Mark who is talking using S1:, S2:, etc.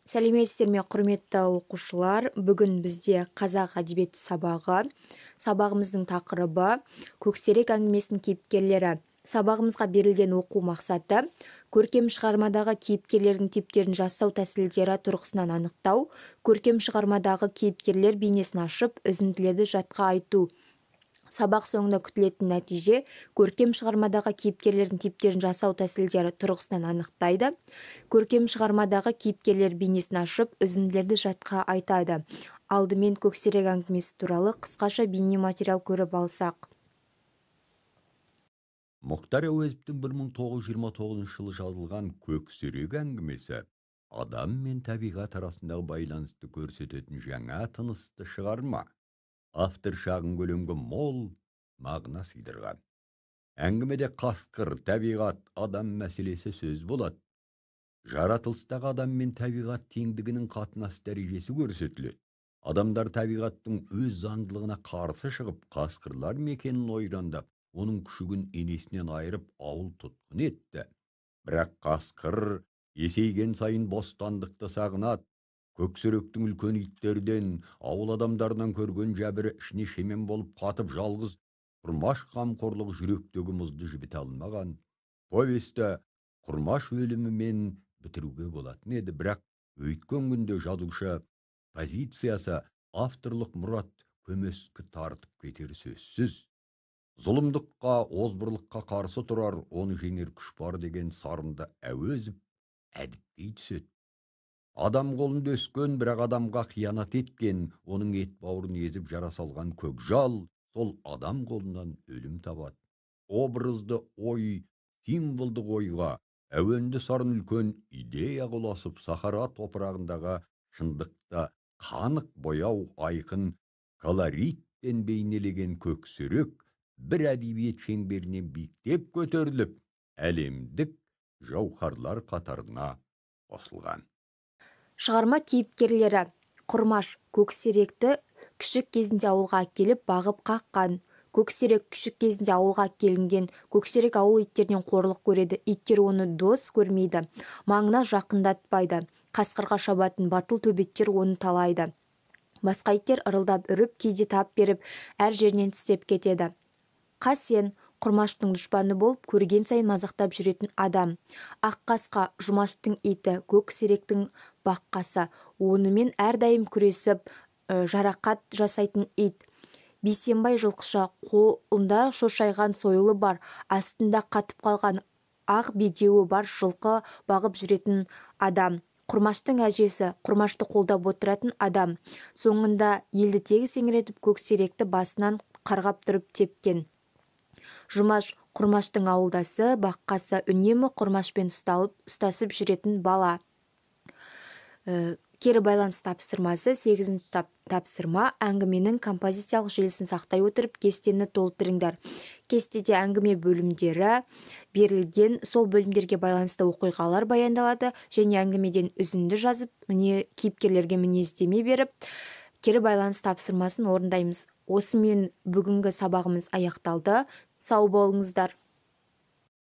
S1: Сәлеметсіздер ме, құрметті оқушылар! Бүгін бізде қазақ әдебиеті сабағы. Сабағымыздың тақырыбы «Көксерек әңгімесінің кейіпкерлері». Сабағымызға берілген оқу мақсаты: көркем шығармадағы кейіпкерлердің типтерін жасау тәсілдері тұрғысынан анықтау, көркем шығармадағы кейіпкерлер бейнесін ашып, үзінділерді жатқа айту. Сабақ соңында күтілетін нәтиже: көркем шығармадағы кейіпкерлердің типтерін жасау тәсілдері тұрғысынан анықтайды, көркем шығармадағы кейіпкерлер бейнесін ашып, үзінділерді жатқа айтады. Алдымен «Көксерек» әңгімесі туралы қысқаша бейнематериал көріп алсақ.
S2: Мұхтар Әуезовтің 1929 жылы жазылған «Көксерек» әңгімесі адам мен табиғат арасындағы байланысты көрсететін жаңа тынысты шығарма. Автор шағын көлемге мол мағына сыйдырған. Әңгімеде қасқыр, табиғат, адам мәселесі сөз болады. Жаратылыстағы адам мен табиғат теңдігінің қатынас дәрежесі көрсетіледі. Адамдар табиғаттың өз заңдылығына қарсы шығып, қасқырлар мекенін ойрандап, оның күшігін енесінен айырып, ауыл тұтқын етті. Бірақ қасқыр есейген сайын бостандықты сағынады. Көксеректің үлкен иттерден, ауыл адамдарынан көрген жәбірі ішіне шемен болып қатып, жалғыз Құрмаш қамқорлығы жүректегі мұзды жібіте алмаған. Повесті Құрмаш өлімімен бітіруге болатын еді, бірақ өйткен күнде жазушы позициясы, авторлық мұрат көмескі тартып кетері сөзсіз. Зұлымдыққа, озбырлыққа қарсы тұрар, оны жеңер күш бар деген сарынды Әуезов әдіптей түседі. Адам қолында өскен, бірақ адамға қиянат еткен, оның ет бауырын езіп жара салған Көкжал сол адам қолынан өлім табады. Образды ой символдық ойға, әуенді сарын үлкен идеяға ұласып, сахара топырағындағы шындықты қанық бояу, айқын колоритпен бейнелеген Көксерек бір әдебиет шеңберінен биіктеп көтеріліп, әлемдік жауһарлар қатарына қосылған.
S1: Шығарма кейіпкерлері: Құрмаш Көксеректі күшік кезінде ауылға әкеліп, бағып қаққан. Көксерек күшік кезінде ауылға әкелінген. Көксерек ауыл иттерінен қорлық көреді. Иттер оны дос көрмейді, маңына жақындатпайды. Қасқырға шабатын батыл төбеттер оны талайды. Басқа иттер ырылдап үріп, кейде тап беріп, әр жерінен тістеп кетеді. Қасен Құрмаштың дұшпаны болып, көрген сайын мазақтап жүретін адам. Аққасқа Жұмаштың иті, Көксеректің баққасы, онымен әрдайым күресіп, жарақат жасайтын ит. Бейсенбай жылқышы, қолында шошайған сойылы бар, астында қатып қалған ақ бедеуі бар жылқы бағып жүретін адам. Құрмаштың әжесі, Құрмашты қолдап отыратын адам. Соңында елді тегіс еңіретіп, Көксеректі басынан қарғап тұрып тепкен. Жұмаш Құрмаштың ауылдасы, баққасы, үнемі Құрмашпен ұстасып жүретін бала. Кері байланыс тапсырмасы, 8-ші тапсырма: әңгіменің композициялық желісін сақтай отырып, кестені толтырыңдар. Кестеде әңгіме бөлімдері берілген, сол бөлімдерге байланысты оқиғалар баяндалады және әңгімеден үзінді жазып, міне кейіпкерлерге мінездеме беріп, кері байланыс тапсырмасын орындаймыз. Осымен бүгінгі сабағымыз аяқталды. Сау болыңыздар.